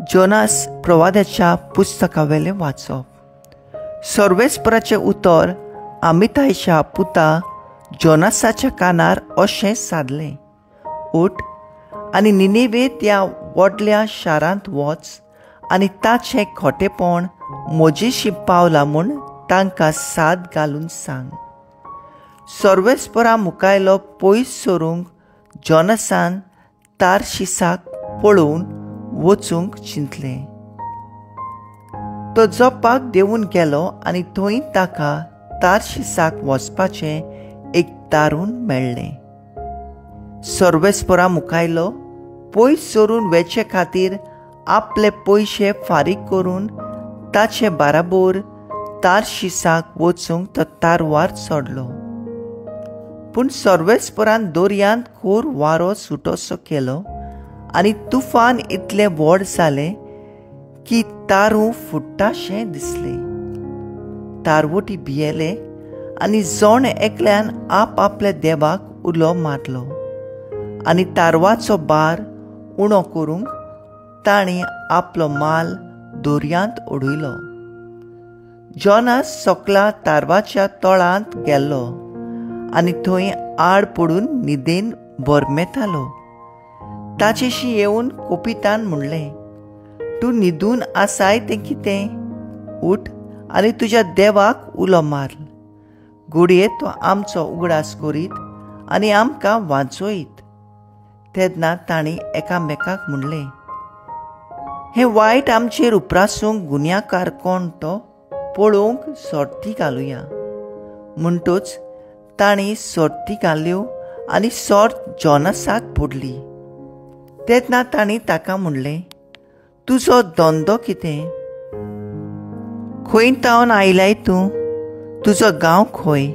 Jonas प्रवाद्याच्या पुस्तकावेलें वाचप. सर्वेस्पराचें उतर आमितायच्या पुता जोनासाच्या कानार अशें सादलें, उठ आनी निनेवे त्या व्हडल्या शारांत वच आनी ताचें खोटेपण म्हजेशी पावलां म्हूण तांकां साद घालून सांग. सर्वेस्परा मुखायलो पयस सरूंक जोनासान तारशिसाक पळोवन वचूंक चिंतलें. तो जपाक देंवून गेलो आनी थंय ताका तारशिसाक वचपाचें एक तारून मेळ्ळें. सर्वेस्परा मुखायलो पयस सरून वेचे खातीर आपले पयशे फारीक करून ताचे बाराबोर तारशिसाक वचूंक तो तारवार चडलो. पूण सर्वेस्परान दर्यांत खोर वारो सुटोसो केलो आनी तुफान इतलें व्हड जालें की तारूं फुट्टाशें दिसलें. तारवटी भियेले आनी जण एकल्यान आप आपल्या देवाक उलो मारलो आनी तारवाचो भार उणो करूंक तांणी आपलो माल दर्यांत उडयलो. जोनास सकला तारवाच्या तळांत गेल्लो आनी थंय आड पडून न्हिदेन बरमेतालो. ताचेशी येवन कोपितान म्हणलें, तूं न्हिदून आसाय तें कितें? उठ आनी तुज्या देवाक उलो मार, घडये तो आमचो उगडास करीत आनी आमकां वांचयत. तेन्ना तांणी एकामेकाक म्हणलें, हें वायट आमचेर उप्रासूंक गुन्यांवकार कोण तो पळोवंक सोर्ती घालुया. म्हणटूच तांणी सोर्ती घाल्यो आनी सोर्त जोनासाक पडली. तेन्ना तांणी ताका म्हणलें, तुजो धंदो कितें? खंय तावन आयलाय तूं? तुजो गांव खंय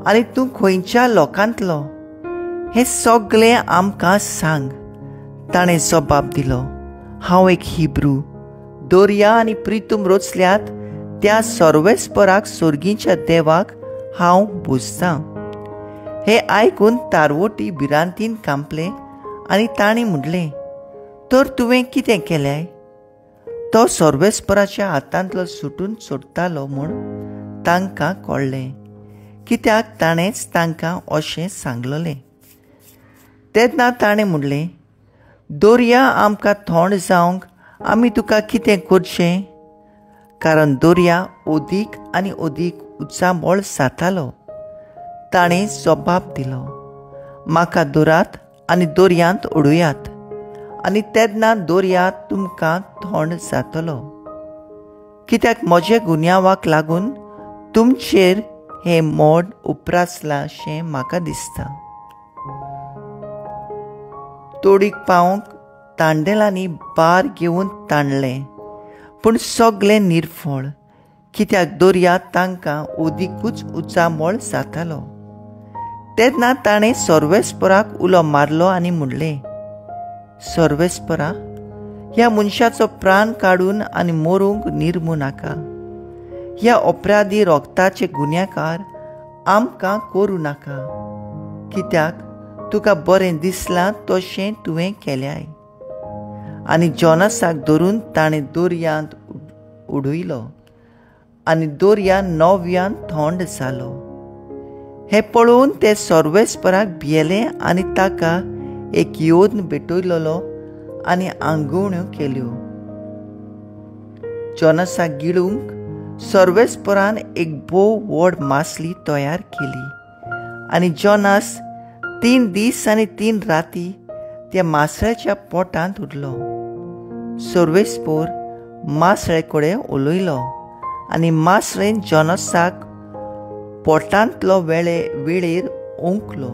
आनी तूं खंयच्या लोकांतलो? हें सगळें आमकां सांग. ताणें जबाब दिलो, हांव एक हिब्रू. दर्या आनी प्रितूम रचल्यात त्या सर्वेस्पराक सोर्गीच्या देवाक हांव भुजतां. हें आयकून तारवटी भिरांतीन कांपले आनी तांणी म्हणलें, तर तुवें कितें केलें? तो सर्वेस्पराच्या हातांतलो सुटून सोडटालो म्हूण तांकां कळ्ळें, कित्याक ताणेंच तांकां अशें सांगलेलें. तेन्ना ताणें म्हणलें, दर्या आमकां थंड जावंक आमी तुका कितें करचें? कारण दर्या अदीक आनी अदीक उचांबळ जातालो. ताणें जबाब दिलो, म्हाका धरात आनी दर्यांत उडयात आनी तेन्ना दर्या तुमकां थंड जातलो, कित्याक म्हजे गुन्यांवाक लागून तुमचेर हें मोड उप्रासलां शें म्हाका दिसता. तोडीक पावंक तांडेलांनी बार घेवन ताणलें, पूण सगळें निर्फळ, कित्याक दर्या तांकां अदिकूच उचांबळ जातालो. तेन्ना ताणें सर्वेस्पराक उलो मारलो आनी म्हणलें, सर्वेस्परा, ह्या मनशाचो प्राण काडून आनी मरूंक निर्मू नाका. ह्या अपराधी रोगताचे गुन्यांवकार आमकां करूं नाका, कित्याक तुका बरें दिसलां तशें तुवें केल्याय. आनी जोनासाक धरून ताणें दर्यांत उडयलो आनी दर्या नव्यान थंड जालो. हें पळोवन ते सर्वेस्पराक भियेले आनी ताका एक योद्न भेटयलेलो आनी आंगवण्यो केल्यो. जोनासाक गिळूंक सर्वेस्परान एक भोव व्हड मासली तयार केली आनी जोनास 3 दीस आनी 3 राती त्या मासळ्याच्या पोटांत उरलो. सर्वेस्पर मासळे कडेन उलयलो आनी मासळेन जोनासाक पोटांतलो वेळेर ओंकलो.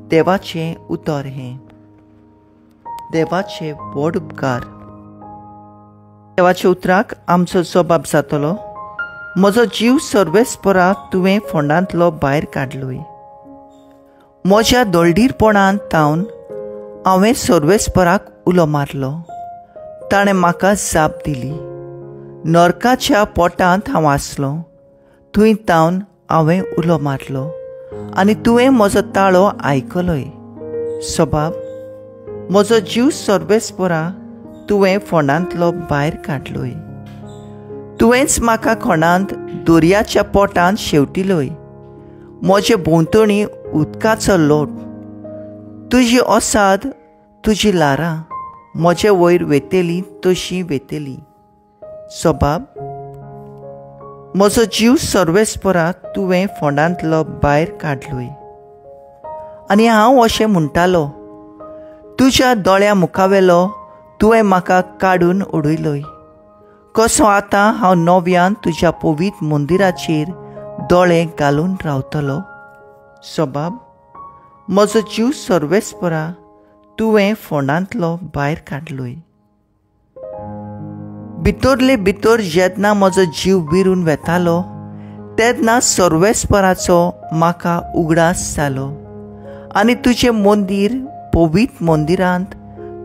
देवाचें उतर हें. देवाचे व्हड उपकार. देवाच्या उतराक आमचो जबाब जातलो, म्हजो जीव सर्वेस्परा तुवें फोंडांतलो भायर काडलोय. म्हज्या दळडीरपणांत तावन हांवें सर्वेस्पराक उलो मारलो, ताणें म्हाका जाप दिली. नरकाच्या पोटांत हांव आसलो, थंय तावन हांवें उलो मारलो आनी तुवें म्हजो ताळो आयकलोय. सबाब, म्हजो जीव सर्वेस्परा तुवें फोंडांतलो भायर काडलोय. तुवेंच म्हाका खोणांत दर्याच्या पोटांत शेवटिलोय. म्हजे भोंवतणी उदकाचो लोट, तुजी ओसाद, तुजी ल्हारां म्हजे वयर वेतेली तशी वेतेली. सबाब, म्हजो जीव सर्वेस्परा तुवें फोंडांतलो भायर काडलोय. आनी हांव अशें म्हणटालो, तुज्या दोळ्या मुखावेलो तुवें म्हाका काडून उडयलोय. कसो आतां हांव नव्यान तुज्या पवित्र मंदिराचेर दोळे घालून रावतलो. सबाब, म्हजो जीव सर्वेस्परा तुवें फोंडांतलो भायर काडलोय. भितरले भितर जेन्ना म्हजो जीव विरून वेतालो तेन्ना सर्वेस्पराचो म्हाका उगडास जालो आनी तुजें मंदीर पवित्र मंदिरांत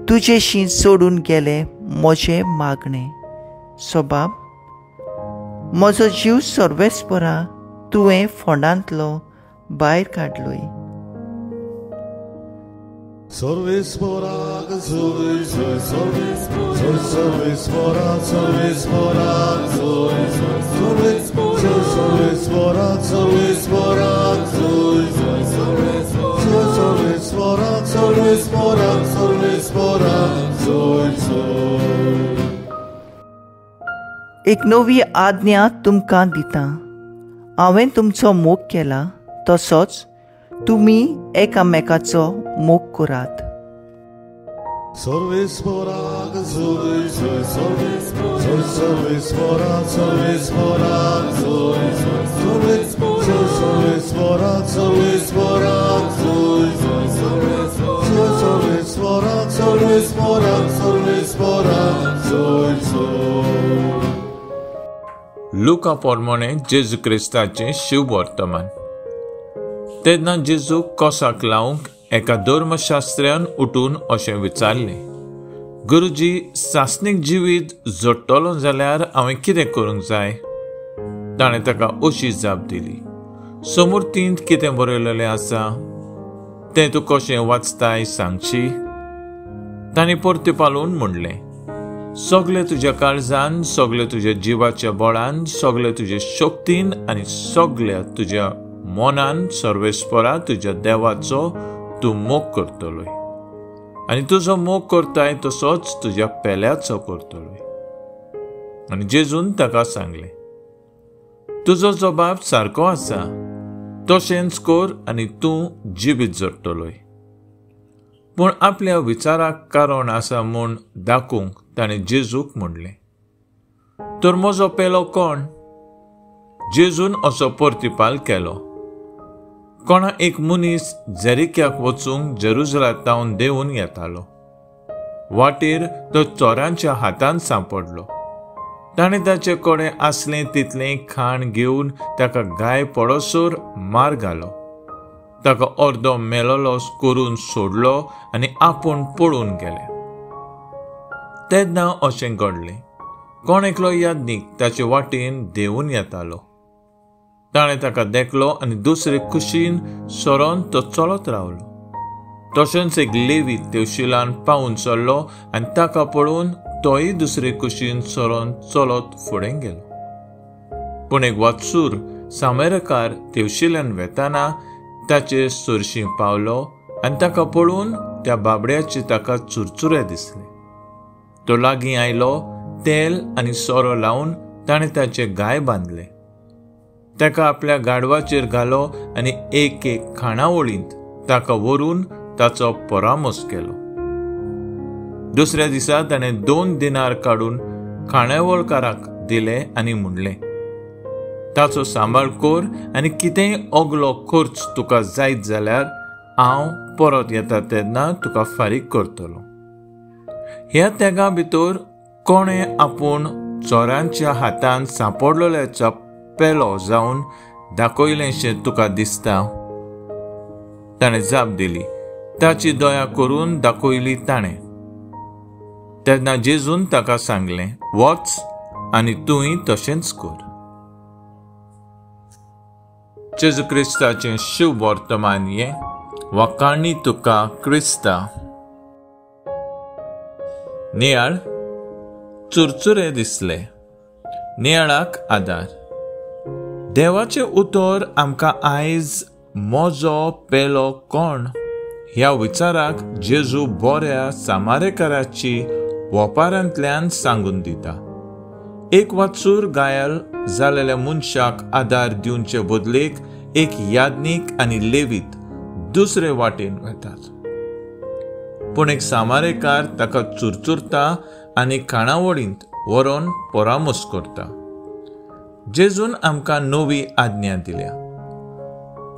तुजेशी सोडून गेले म्हजें मागणें. सबाब, म्हजो जीव सर्वेस्परा तुवें फोंडांतलो भायर काडलोय. सर्वेस्पराक जोय जोय, सर्वेस्परा सर्वेस्पराक जोय जोय, सर्वेस्परा सर्वेस्पराक जोय जोय, सर्वेस्परा सर्वेस्पराक सर्वेस्पराक जोय जोय. एक नवी आज्ञा तुमकां दिता, हांवें तुमचो मोग केला तसोच तुमी एकामेकाचो मोग करात. सर्वेस्पराक जोय जोय, सर्वेस्परा सर्वेस्पराक जोय जोय, सर्वेस्परा सर्वेस्पराक जोय जोय, सर्वेस्परा सर्वेस्पराक सर्वेस्पराक जोय जोय. लुका प्रमाणे जेजू क्रिस्ताचें शिववर्तमान. तेन्ना जेजू कोसाक लावंक एका धर्मशास्त्र्यान उठून अशें विचारलें, गुरुजी, सासणीक जिवीत जोडटलो जाल्यार हांवें कितें करूंक जाय? ताणें ताका अशी जाप दिली, समूर्तींत कितें बरयलेलें आसा तें तूं कशें वाचताय सांगशी? ताणें परतेपालून म्हणलें, सगळे तुज्या काळजान, सगळे तुज्या जिवाच्या बळान, सगळे तुज्या शक्तीन आनी सगळ्या तुज्या मनान सर्वेस्परा तुज्या देवाचो तूं मोग करतलोय आनी तुजो मोग करताय तसोच तुज्या पेल्याचो करतलोय. आनी जेजून ताका सांगलें, तुजो जबाब सारको आसा, तशेंच कर आनी तूं जिवीत जोडटलोय. पूण आपल्या विचाराक कारण आसा म्हूण दाखोवंक ताणें जेजूक म्हणलें, तर म्हजो पेलो कोण? जेजून असो प्रतिपाल केलो, कोणा एक मनीस जेरिक्याक वचूंक जेरुजलातावन देंवून येतालो. वाटेर तो चोरांच्या हातान सांपडलो. ताणें ताचे कडेन आसलें तितलें खाण घेवन ताका गाय पडसर मार घालो. ताका अर्दो मेलोलो करून सोडलो आनी आपूण पळून गेले. तेन्ना अशें घडलें, कोण एकलो यादनीक ताचे वाटेन देंवून येतालो. ताणें ताका देखलो आनी दुसरे कुशीन सरोन तो चलत रावलो. तशेंच एक लेवी तेवशिलान पावून चल्लो आनी ताका पळोवन तोय दुसरे कुशीन सरोन चलत फुडें गेलो. पूण एक वाचूर सामेरकार तेवशिल्यान वेताना ताचे सरशी पावलो आनी ताका पळोवन त्या बाबड्याचे ताका चुरचुरे दिसले. तो लागीं आयलो, तेल आनी सोरो लावन ताणें ताचे गाय बांदले. ताका आपल्या गाडवाचेर घालो आनी एक एक खाणावळींत ताका व्हरून ताचो परामर्श केलो. दुसऱ्या दिसा ताणें 2 दिनार काडून खाणावळकाराक दिले आनी म्हणलें, ताचो सांबाळ कर आनी कितेंय अगलो खर्च तुका जायत जाल्यार हांव परत येता तेन्ना तुका फारीक करतलो. ह्या त्यागा भितर कोणें आपूण चोरांच्या हातान सांपडलेल्याचो पेलो जावन दाखयलेंशें तुका दिसता? ताणें जाप दिली, ताची दया करून दाखयली ताणें. तेन्ना जेजून ताका सांगलें, वच आनी तूंय तशेंच कर. जेजू क्रिस्ताचें शुभ वर्तमान हें. वाकाणी तुका क्रिस्ता. नियाळ चुरचुरे दिसले. नियाळाक आदार. देवाचें उतर आमकां आयज म्हजो पेलो कोण ह्या विचाराक जेजू बऱ्या सामारेकाराची वपारांतल्यान सांगून दिता. एक वाचूर घायल जालेल्या मनशाक आदार दिवचे बदलेक एक याज्ञीक आनी लेवीत दुसरे वाटेन वतात, पूण एक सामारेकार ताका चुरचुरता आनी खाणावळींत व्हरोन परामर्श करता. जेजून आमकां नवी आज्ञा दिल्या,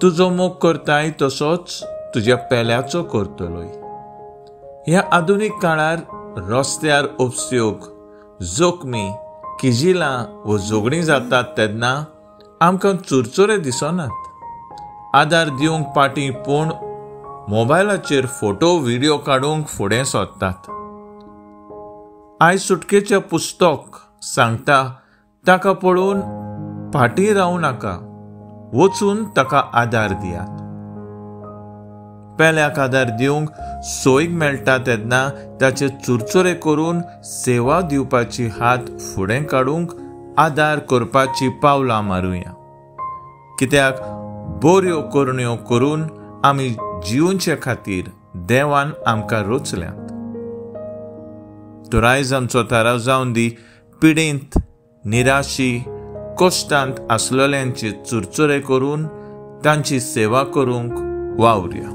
तुजो मोग करताय तसोच तुज्या पेल्याचो करतलोय. ह्या आधुनीक काळार रस्त्यार उपस्योग, जोखमी, किजिलां व झगडीं जातात तेन्ना आमकां चुरचुरे दिसनात. आदार दिवंक पाटी पूण मोबायलाचेर फोटो व्हिडियो काडूंक फुडें सोदतात. आयज सुटकेचें पुस्तक सांगता ताका पळोवन फाटीं रावूं नाका, वचून ताका आदार दियात. पेल्याक आदार दिवंक सोयीक मेळटा तेन्ना ताचे चुरचुरे करून सेवा दिवपाची हात फुडें काडूंक आदार करपाची पावलां मारुया. कित्याक बऱ्यो करण्यो करून आमी जिवचे खातीर देवान आमकां रचल्यात. तर आयज आमचो थाराव जावन दी, पिडेंत, निराशी, कश्टांत आसलेल्यांचे चुरचुरे करून तांची सेवा करूंक वावरुया.